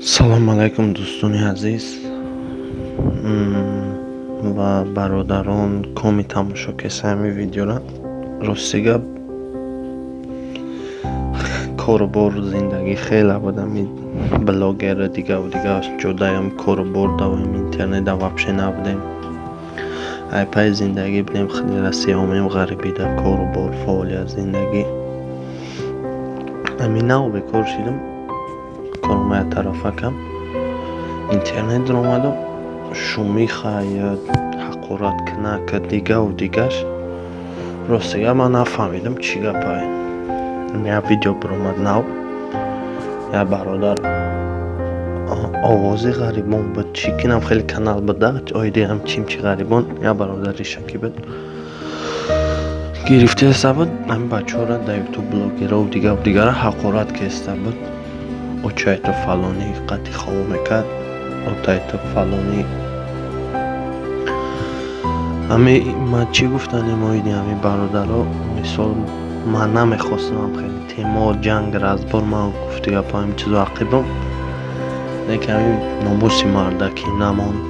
Салому алайкум, дӯстони азиз ва бародарон, коми тамошо кеса ҳамин видеора. Рости гап, кору бор, зиндагӣ хеле буд. Ҳами блогеру дигаву дигар ҷодаям кору бор давоем, интернета вообще набудем. Ай пайи зиндагӣ будем, худи Россия омем, ғарибида, кору бор, фаъолият, зиндагӣ. Ҳамин нав бекор шидам, корам як тарафакам, интернет даромадам, шумиха я ҳақорат кунака, дигаву дигаш. Рости гап, ман нафаҳмидам, чӣ гапае. Як видео баромад нав, як бародар овози ғарибон буд, чӣ кинам, хеле канал буда оиди ҳамчимчи ғарибон, як бародари шакӣ буд, гирифтеста буд ҳамин бачаҳоро дар Ютуб, блогерову дигаву дигара ҳақорат кеста буд. Очайто фалонӣ қати хов мекард, отайто фалонӣ. Ҳами ман чӣ гуфтанем оиди ҳамин бародаро? Мисол, ман намехостам хеле темо, ҷанг, разбор. Ман гуфти гапо, ҳамин чизо ақибам, лекин ҳамин номуси мардакӣ намонд.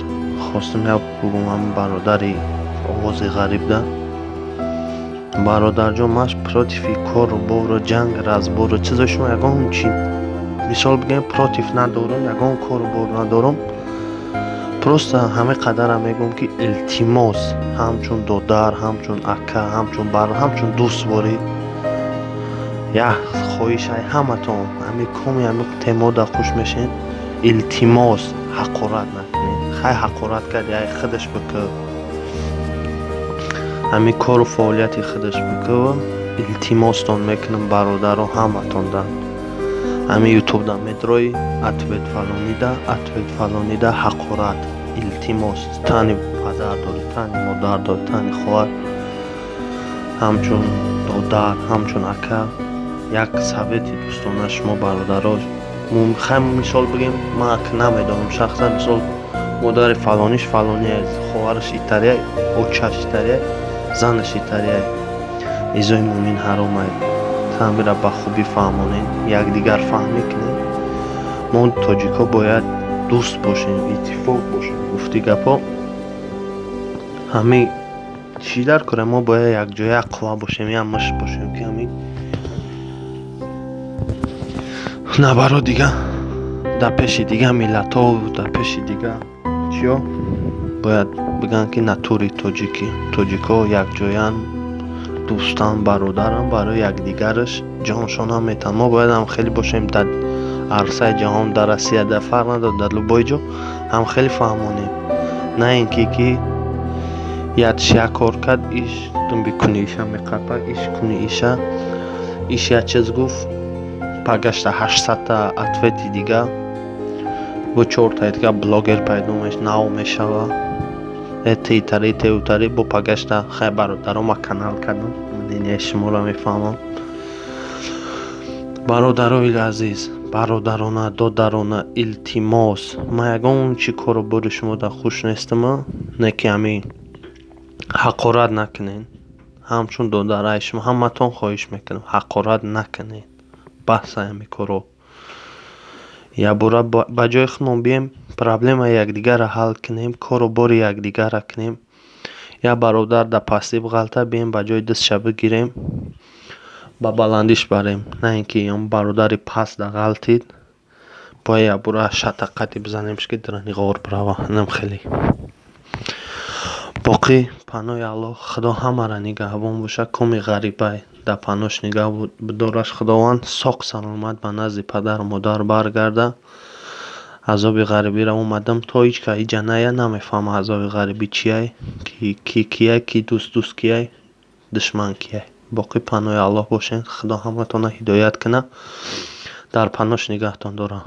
Хостам як бугум ҳамин бародари овози ғарибда: бародарҷон, ман против кору бору, ҷанг, разбору чизои шумо ягон чи, мисол бигӯем, против надорам, ягон кору бор надорам. Просто ҳамин қадарам мегӯям, ки илтимос, ҳамчун додар, ҳамчун ака, ҳамчун бар, ҳамчун дӯстворӣ, як хоҳиш ай ҳаматон: ҳамин коми ҳамин темода хуш мешед, илтимос, ҳақорат накунед. Хай, ҳақорат кард, яй худаш бикӯ, ҳамин кору фаъолияти худаш бикӯ. Илтимостон мекунам, бародаро, ҳаматонда: ҳамин Ютубда медрои, ответ фалонида, ответ фалонида ҳақорат. Илтимос, тани падар дорӣ, тани модар дорӣ, тани хоҳар, ҳамчун додар, ҳамчун ака, як совети дӯстона шумо бародаро. Хай, мисол бигем, ман ака намедонам шахсан, мисол, модари фалониш фалония, хоҳараш итария, очаш итария, занаш итария. Изои мӯмин ҳаромай. Ҳамира ба хубӣ фаҳмонед, якдигар фаҳмӣ кунед. Мо тоҷикҳо бояд дӯст бошем, иттифоқ бошем. Гуфти гапҳо, ҳамин чӣ дар кора, мо бояд якҷоя, як қувва бошем, як мушт бошем, ки ҳамин набаро дига дар пеши дигар миллатҳо, дар пеши дигар чиё бояд бигӯянд, ки натури тоҷикӣ, тоҷикҳо якҷоянд, дӯстанд, бародаранд, барои якдигараш ҷоншонам метаҳанд. Мо бояд ҳам хеле бошем дар арсаи ҷаҳон, дар Россия, дар фарқ надорад, дар любой ҷо ҳам хеле фаҳмонем, на ин ки ятш як кор кард, иш думби куни иша меқапа, иш куни иша, иш як чиз гуфт, пагашта 800-та ответи дига бо чортаи дига блогер пайдо нав мешава, титари, теутари, бо пагашта. Хай, бародаро, ма канал кардам, мненияи шуморо мефаҳмам. Бародарои азиз, бародарона, додарона, илтимос, ман ягон чи кору бори шумо дар хуш нестама, не ки ҳамин ҳақорат накунед. Ҳамчун додараи шумо ҳаматон хоҳиш мекунам, ҳақорат накунед, баҳса ҳамин коро. Якбора ба ҷои худмон бием, проблемаи якдигарро ҳал кунем, кору бори якдигарро кунем. Як бародар дар пастӣ бағалта, бием, ба ҷои дастша бигирем, ба баландиш барем, на ин ки он бародари паст да ғалтид, бояд якбора шатаққати бизанемш, ки дарани ғор бирава. Инам хеле. Боқӣ паноҳи Аллоҳ, Худо ҳамаро нигаҳбон бошад. Коми ғарибай дар паноҳш нигаҳ бидораш Худованд, соқ саломат ба назди падару модар баргарда. Азоби ғарибиро омадам, то ҳеҷ ка иҷа ная, намефаҳма азоби ғарибӣ чияй, ки кияй, ки дӯст дӯст кияй, душман кияй. Боқӣ паноҳи Аллоҳ бошед, Худо ҳаматонро ҳидоят кунад, дар паноҳш нигаҳтон дорад.